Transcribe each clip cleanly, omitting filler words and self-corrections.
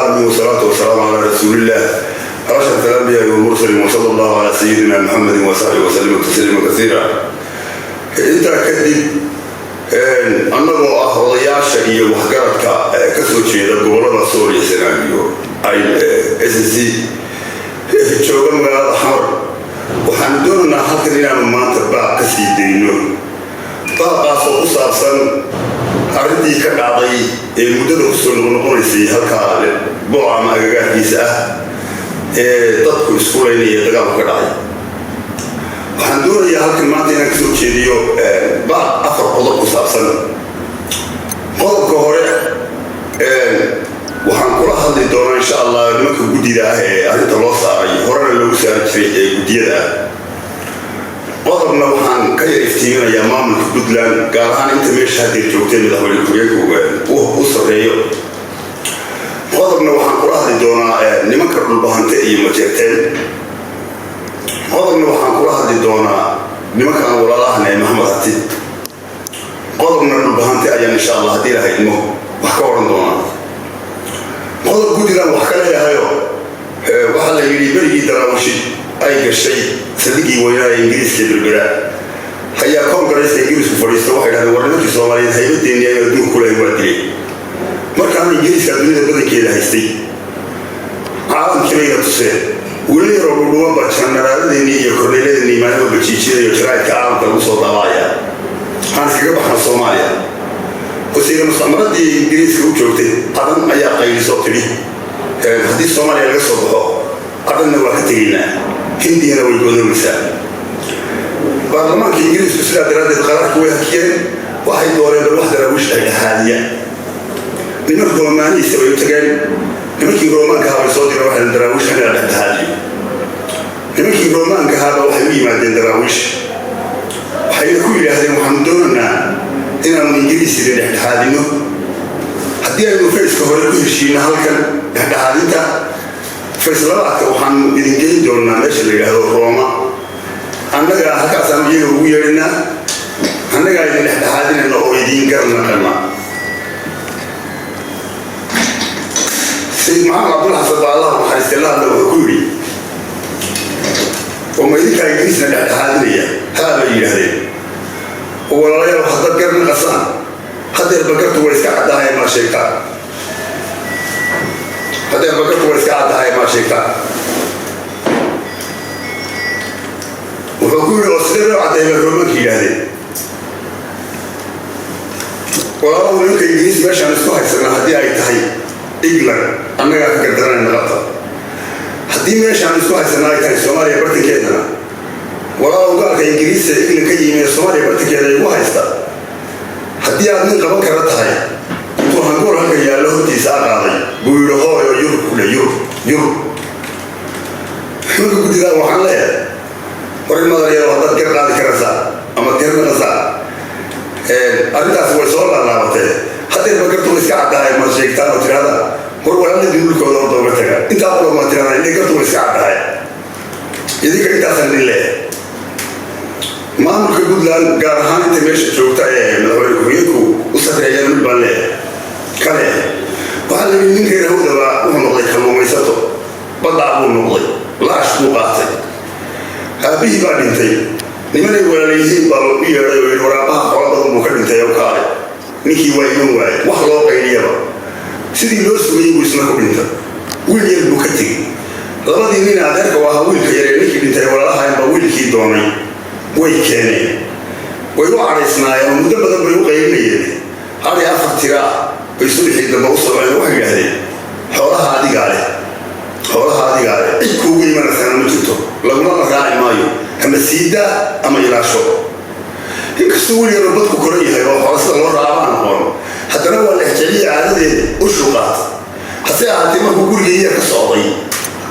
العالمين، والصلاة والسلام على رسول الله أشرف الأنبياء والمرسلين، وصلى الله على سيدنا محمد وصحبه وسلم تسليما كثيرا. Intaa kadib, annagoo ah odayaasha iyo waxgaradka ka soo jeeda gobolada Sool iyo Sanaag iyo SSC, jooga magaalada Xamar, waxaanu doonaynaa halkan inaanu maanta baaq ka sii dayno, baaqaasoo ku saabsan arrintii ka dhacday ee muddada kusoo noqnoqonaysay halkaa Booca ama agagaarkiisa ah ee dadku isku laynaya, dagaalku ka dhacay. Waxaan doonayaa halkan maanta inaan kasoo jeediyo baaq afar qodob ku saabsan. Qodobka hore waxaan kula hadli doonaa, insha Allah, nimanka guddida ah ee arrinta loo saaray, horena loogu saari jiray ee guddiyada ah. Qodobna waxaan ka yar iftiiminayaa maamulka Puntland, gaar ahaan inta meesha haddeer joogtay, madaxweyne ku-xigeenku u sarreeyo. Qodobna waxaan kula hadli doonaa nimanka Dhulbahante iyo Majeerteen. Qodobna waxaan kula hadli doonaa nimanka aan walaalahana ee Maxamed Hati. Qodobna Dhulbahante ayaan, insha Allah, haddii Ilaha idmo, wax ka odhan doonaa. Qodob guddigan wax ka leeyahayo, waxaa la yidhi berigii Daraawishi ay gashay saldhiggii weynaa ee Ingiriiska Berbera ayaa Koongareeska Ingiriisku fadhiista. Waxay dhahdeen, "War, nimankii Soomaaliyeed haybadeennii aynu adduunka ku lahayn waa dilay." Markaana Ingiriiska dunida badankeeda haystay, caalamkii bayna tuseen. Weli yaroo dhudhuwan baa janaraaladeenii iyo korneeladeenii maalin walba jiijiyadayo jaraa'idka caalamka lagu soo daabacaya. Aan iskaga baxna Soomaaliya. Wasiire mustacmaradii Ingiriiska u joogtay Cadan ayaa qaylisoo tidhi, "Haddii Soomaaliya laga soo baxo, Cadanna waa ka tegaynaa, Hindiyana way godoomaysaa." Baarlamaanka Ingiriisku sidaa daraaddeed qaraarka way hakiyeen. Waxay dooneen bal wax Daraawiish dhexdhexaadiya. Niman Roomaanihiisa bay u tageen. Nimankii Roomaanka ahaa bay soo direen. Waxay Daraawiish in la dhexdhexaadiyo. Nimankii Roomaanka ahaaba waxay u yimaadeen Daraawiish, waxayna ku yidhaahdeen, "Waxaanu doonaynaa inaanu Ingiriis idin dhexdhexaadino. Haddii aynu phase-ka hore ku heshiino halkan dhexdhexaadinta, phase labaadka waxaanu idin geyn doonaa meesha la yidhaahdo Rooma. Annaga halkaasaanu iyaga ugu yeedhanaa, annagaa idin dhexdhexaadinayna oo idiin garnaqana." Sayid Maxamed Cabdul Xasan baa, Allah naxariistay, la hadla. Wuxuu ku yidhi, "Oo ma idinkaa Ingiriisna dhexdhexaadinaya?" "Haa," bay yidhaahdeen. "Oo walaalayaal, haddaad garnaqasaan, hadeerba gartu way iska caddahay, maa sheegtaa? Hadeerba gartu way iska caddahay, maa sheegtaa?" Wuxuu ku yidhi, "Oo sidee loo caddeey?" bay Roomanka yidhaahdeen. "Walaalahu, nimanka Ingiriis meeshaan isku haysanaa haddii ay tahay England, annagaa ka gardaranayna, qabta. Haddii meeshaan isku haysanaa ay tahay Soomaaliya bartankeedana, walaalow, gaalka Ingiriista England ka yimi ee Soomaaliya bartankeeda igu haysta, haddii aad nin qaban kara tahay," intuu hangool halka yaallo hortiisa a qaaday buu yidhi, "Hooyo, Yurub ku dhe, Yurub, Yurub." Nimanka guddidaa waxaan leeyahay, war in madaryaro, haddaad gar qaadi karaysaa ama garnaqasaa, arrintaasi way soo laalaabatee, haddeerba gartu way iska caddahay, ma sheegtaan oo tidhahda, "War, walaaladii dhulkooda orda uga taga"? Intaa qura ma tidhahdaa? Ilay gartu way iska caddahay. Idinka intaasaan idin leeyahay. Maamulka Puntland, gaar ahaan inta meesha joogta ee madaxweyne ku-xigeenku u sarreeyaan, mid baan leeyahay kale. Waxaa la yidhi nin reer Hawdaba wuxuu noqday kalluumaysato, baddaa buu noqday, laash buu qaatay. Aabbihii baa dhintay. Nimanay walaalayihiin baa u yeedhay oo yidhi, "Waraabaha xoolo badan buu ka dhintay oo kaale." Ninkii waa iman waaye. Wax loo qayliyaba, sidii loo sugayey buu isna ku dhintay. Wiil yar buu ka tegey. Labadii nin adeerka u ahaa wiilka yar ee ninkii dhintay walaalahayn baa wiilkii doonay. Way keeneen. Way u cadhaysnaayeen oo muddo badan bay u qaylinayeen. Adhi afar tira ah bay subaxii dambe u soceen. Waxay yidhaahdeen, "Xoolaha adigaa leh, xoolaha adigaa leh, cid kuugu imanaysaana ma jirto, laguna la raaci maayo, ama siidaa ama ilaasho." Inkastuu wiil yaroo badku koran yahay oo xoola sida loo raacaba aan aqoon, haddana waa lexjeliya caadadeeda, ushuu qaata. Hase ahaatee, markuu gurigii yar ka socday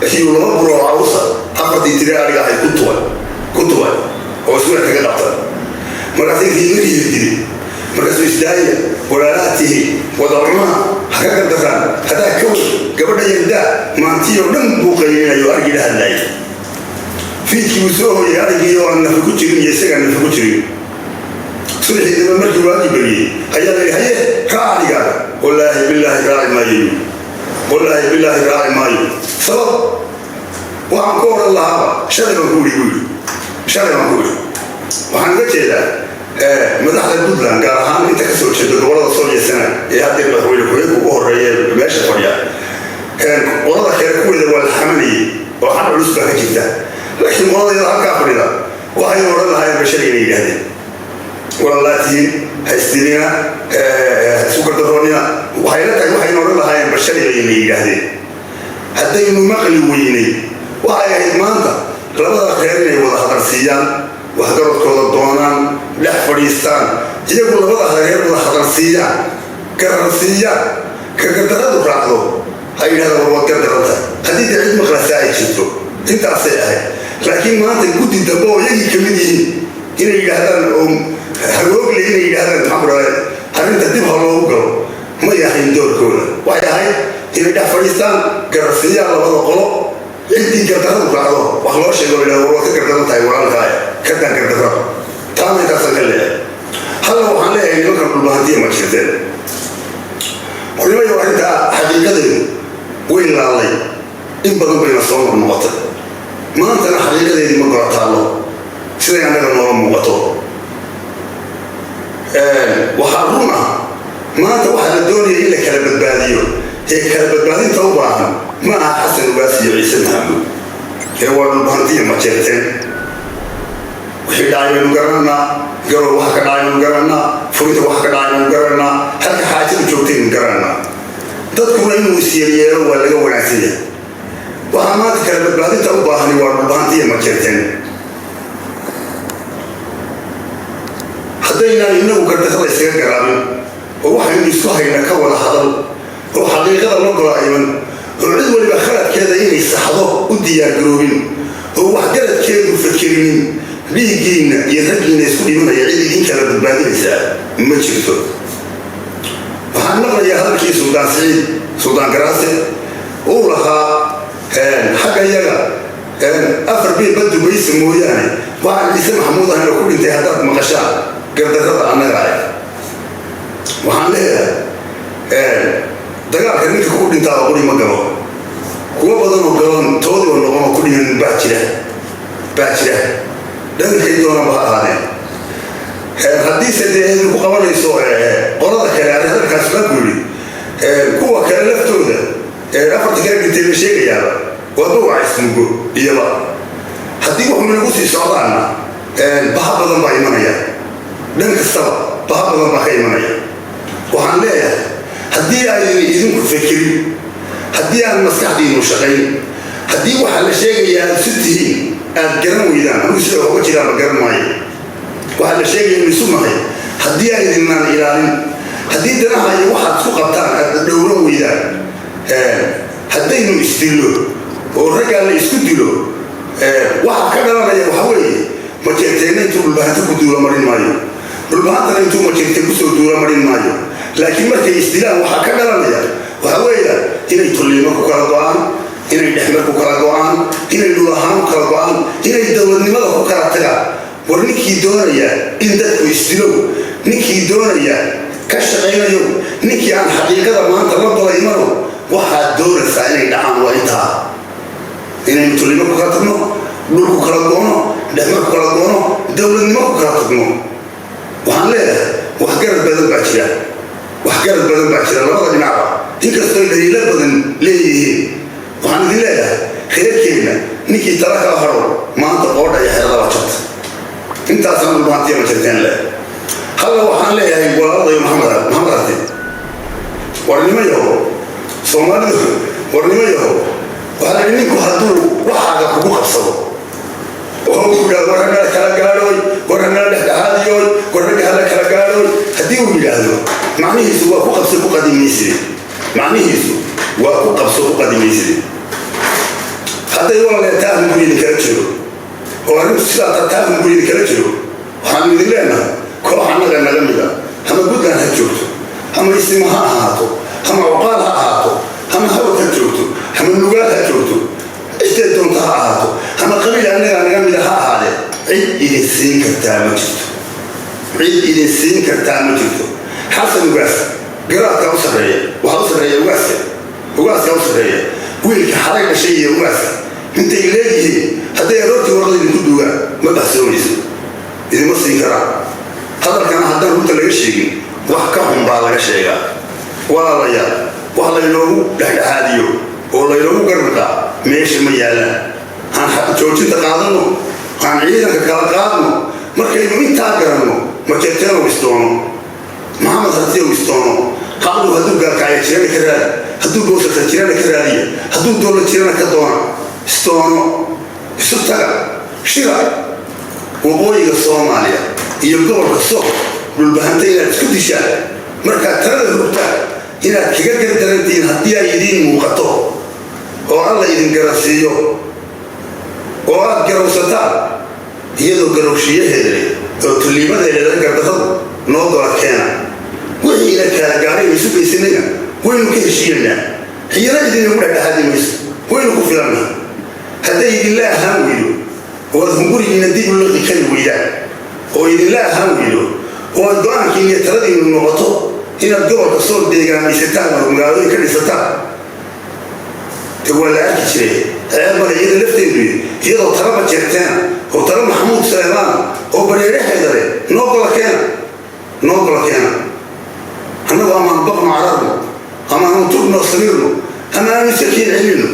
ayuu laba buroo cawsa afartii tire adhiga ahayd ku tubay, ku tubay oo isweer kaga qabta. Markaasay riimarihi dili. Markaasuu, "Isdaaya, walaalaha tihi, wada cunaha, ha ka gardaraan, haddaa ka wad gabadha yardaa." Maantiyoo dhan buu qaylinayo, arigii la hadlaayay. Fiidkii buu soo hooyay arigii oo aan nafi ku jirin iyo isagaan nafi ku jirin. Subaxii dambe markii waagii beriyey ayaa la yidhi, "Haye, raac adhigaaga." "Wallaahi bilaahi, raaci maayo." Wallaahi bilaahi, raaci maayo. Sabab waxaan ku odhan lahaaba shalay baan ku idhi, buu yidhi. Shalay baan ku idhi. Waxaan uga jeedaa madaxda Puntland, gaar ahaan inta ka soo jeeda gobolada soo jeesana ee haddee madaxweyne ku-xigeenka ugu horeeya meesha fadhiya. Qolada kale kuweeda waa la xamanayay oo xan culus baa ka jirta, laakiin qolada iyada halkaa fadhida waxay odhan lahaayeen ba shalay inay yidhaahdeen: "Walaalaa tihiin, haystinina, isku gardaroonina." Waxay la tahay waxayna odhan lahaayeen ba shalay bayna yidhaahdeen. Haddaynu maqli weynay, waxay ahayd maanta labada reer inay wada hadalsiiyaan, waxgaradkooda doonaan, dhex fadhiistaan, iyagu labada reer wada hadalsiiyaan, garansiiyaan, ka gardaradu raacdo ha yidhahda: "War, waad gardaran tahay." Haddii dee cid maqlasaa ay jirto, intaasay ahayd. Laakiin maanta guddi dambe oo iyagii ka mid yihiin inay yidhaahdaan oo hagoogle inay yidhaahdaan, maxaan ku dhahay, arrinta dib ha loogu galo, may ahayn doorkooda. Waxay ahayd inay dhex fadhiistaan, garansiiyaan labada qolo, ciddii gardaradu raacdo wax loo sheego, la yidhahdo: "War, waad ka gardaran tahay walaalkaaya, ka daa gardarrada." Taana intaasaan ka leeyahay. Halla waxaan leeyahay nimankan Dhulbahantiya ma jirteen. Warnimayo, arrintaa xaqiiqadeedu way laalay, in badan bayna soo noqnoqotay. Maantana xaqiiqadeedii ma gora taallo siday annaga noola muuqato. Waxaa run ah, maanta waxaa la doonaya in la kala badbaadiyo ee kala badbaadinta u baahan ma aha Xasan Ugaas iyo Ciise Maxamuud ee waa Dhulbahantiya ma jeerteen. Wixii dhacay baynu garananaa, Garow waxa ka dhacay baynu garananaa, furinta waxa ka dhacay baynu garananaa, halka xaajadu joogtaynu garananaa. Dadkuna inuu isyeelyeelo waa laga wanaagsan yahay. Waxaa maanta kala badbaadinta u baahani waa Dhulbahantiya ma jeerteen. Haddaynaan inagu gardarrada isaga garaabin oo waxaynu isku hayna ka wada hadal oo xaqiiqada la gola iman oo cid waliba khaladkeeda inay saxdo u diyaargaroobin oo waxgaradkeedu fakerinin, dhiiggiinna iyo raggiinna isku dhimanaya cid idin kala badbaadinaysaa ma jirto. Waxaan maqlayaa hadalkii Suldaan Siciid Suldaan Garaase uu lahaa xagga iyaga afar bil badubaysa mooyaane waxaan Ciise Maxamuud ahayn oo ku dhintay haddaad maqashaan, gardarrada annaga ah. Waxaan leeyahay, dagaalka ninka ku dhintaa oo quri ma galo. Kuwa badanoo galan toodiiba noqon oo ku dhiman baa jira, baa jira, dhankay doonanba ha ahaadeen. Haddiise dee idinku qabanayso qolada kale, arrin hadalkaas baa ku yidhi, kuwa kale laftooda afarta kale dhintay la sheegayaaba waaba wacaysmugo iyaba. Haddii waxu nagu sii socdaanna, baha badan baa imanaya, dhan kastaba baha badan baa ka imanaya. Waxaan leeyahay, haddii aydan idinku fekerin, haddii aan maskaxdiinu shaqayn, haddii waxaa la sheegayaa aad isu tihiin aad garan weydaan, anigu sida wax uga jiraanba garan maayo, waxaa la sheegaya inu isu nahay, haddii aydinaan ilaalin, haddii danaha iyo waxaad isku qabtaan aad dhowran weydaan, haddaynu isdillo oo raggaa la isku dilo, waxa ka dhalanaya waxa weeye: Majeerteenna intuu Dhulbahanta ku duula marin maayo, Dhulbahantana intuu Majeerteen kusoo duula marin maayo. Laakiin markay isdilaan, waxaa ka dhalanaya waxa weeya inay tulliimo ku kala go'aan, inay dhexmar ku kala go'aan, inay dhul ahaan ku kala go'aan, inay dowladnimada ku kala tagaan. War, ninkii doonaya in dadku isdilo, ninkii doonaya ka shaqaynayo, ninkii aan xaqiiqada maanta la gola imano, waxaad doonaysaa inay dhacaan waa intaa: inaynu tullimo ku kala tagno, dhul ku kala goono, dhexmar ku kala goono, dowladnimo ku kala tagno. Waxaan leeyahay, waxgarad badan baa jira, waxgarad badan baa jira labada dhinacba, inkastoo dhaliilo badan leeyihiin. Waxaan idin leeyahay, reerkeenna ninkii tala kala haro, maanta qoodha iyo xeradaba jabta. Intaasna Dhulbahantiya ma jirteen leh. Halla waxaan leeyahay walaaladayo Maxamed Arti, warnimo yaho Soomaalidu, warnimo yaho. Waxaa la yidhi, ninku hadduu waxaaga kugu qabsado oo uu yidhahdo: "War hanala kala gaadhooy, war hanala dhexdhexaadiyooy, war ragga hala kala gaadhooy," haddii uu yidhaahdo, macnihiisu waa ku qabso ku qadimayside. Macnihiisu waa ku qabso ku qadimayside. Hadday walalee taahun guri idinkala jiro oo arrintu sidaa taahun guri idinkala jiro, waxaanu idin leenahay, koox annaga naga mida, ama Puntland ha joogto, ama isima ha ahaato, ama cuqaal ha ahaato, ama Hawd ha joogto, ama Nugaal ha joogto, cidday doonta ha ahaato, ama qabiil annaga naga mida ha ahaadee, cid idin siin kartaa ma jirto, cid idin siin kartaa ma jirto. Xasan Ugaas garaadka u sarreeya, waxaa u sarreeya ugaaska. Ugaaska u sarreeya, wiilka xalay dhashay iyo ugaaska intay leeyihiin, hadday aroortii warqad idinku duugaan, ma baxsoomayso, idima siin karaa. Hadalkana haddaan runta laga sheegin, wax ka xun baa laga sheegaa. Walaalayaal, wax laynoogu dhexdhexaadiyo oo laynoogu garnaqaa meesha ma yaallaan. Aan joojinta qaadanno, aan ciidanka kala qaadno. Markaynu intaa garanno, Majeerteenow isdoono, Maxamed Hartiyow isdoono. Caqligu hadduu Gaalkacya jirana ka raadi, hadduu Boosasa jirana ka raadiya, hadduu dowla jirana ka doona. Isdoono, isu taga, shira. Waqooyiga Soomaaliya iyo gobolka Sool Dhulbahanta inaad isku dishaan, markaad talada hurtaan inaad kaga gardarantihiin, haddii ay idiin muuqato oo Alla idin garansiiyo oo aad garowsataan, iyadoo garowshiyaheeda leh oo tulliimadeeda gardarradu noo gola keena. Wixiina kala gaadhay isu geysanayna waynu ka heshiinaynaa. Xiyana idinagu dhexdhexaadi mayso, waynu ku filannaha. Hadday idinla ahaan weydo oo aad hungurigiina dib u liqi kari weydaan, oo idinla ahaan weydo oo aad go-aankiin iyo taladiinu noqoto inaad gobolka Sool deegaanaysataan oo magaalooyin ka dhisataan, de waa la arki jiray, ceeb male iyada lafteedu. Iyadoo tala Majeerteena oo tala Maxamuud Saleemaan oo bareeraheeda leh noo gola keena, noo gola keena. Annagu amaanu baqno cararno, amaanu tugno samiirno, ama aanu iska kiin celino,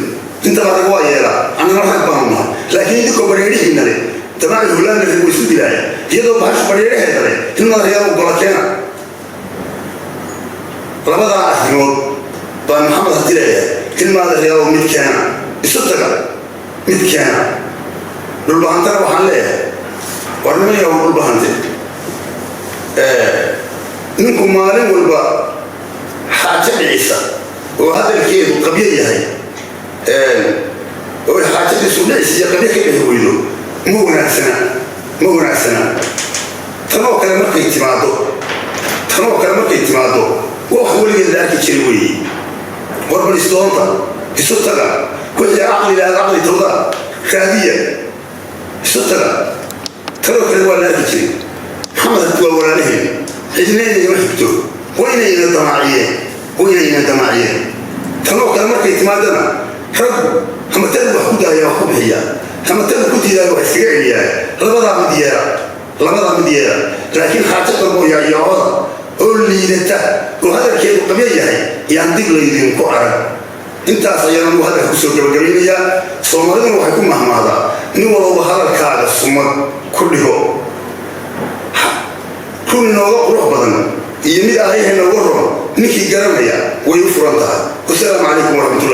intaba rag waa yeelaa. Annana rag baanu nahay, laakiin idinkoo bareerihiina leh damaaci hulaanna rag way isu dilaaya. Iyadoo bahashu bareeraheeda leh in madaxyaal gola keena. Labadaa arrimood baan Maxamed Hati leeyahay: in maadaxyaalo mid keena, isu taga, mid keena. Dhulbahantana waxaan leeyahay: war niman yahow Dhulbahante, ninku maalin walba xaajo dhicisa oo hadalkeedu qabyo yahay oo xaajadiisu dhicis iyo qabyo ka dhex weydo, ma wanaagsana, ma wanaagsana. Tanoo kale markay timaado, tanoo kale markay timaado, wax weligeed la arki jiray weeye. War bal isdoonta, isu taga. Wixii caqli lahaad caqli tawda raadiya, isu taga. Tanoo kale waa la arki jiray. Maxamed Harti waa walaalaheen, cidna inagama xigto. Waynayna damaaciyeen, waynayna damaaciyeen. Tanoo kale markay timaadana, raggu hamatadu wax ku daaya, wax ku bixiya, hamatadu ku diidaayo, wax iskaga celiyaa. Labadaa mid yeela, labadaa mid yeela. Laakiin xaajo dambo yaayooda oo liidata oo hadalkeedu qabyo yahay yaan dib laydinku arag. Intaas ayaan anugu hadalka kusoo gabagabaynayaa. Soomaaliduna waxay ku mahmahdaa: nin walowba hadalkaaga sumad ku dhigo. Run inooga qurux badan iyo mid aayaha inooga roon ninkii garanaya way u furan tahay. Wasalaamu calaykum waraxmatullahi.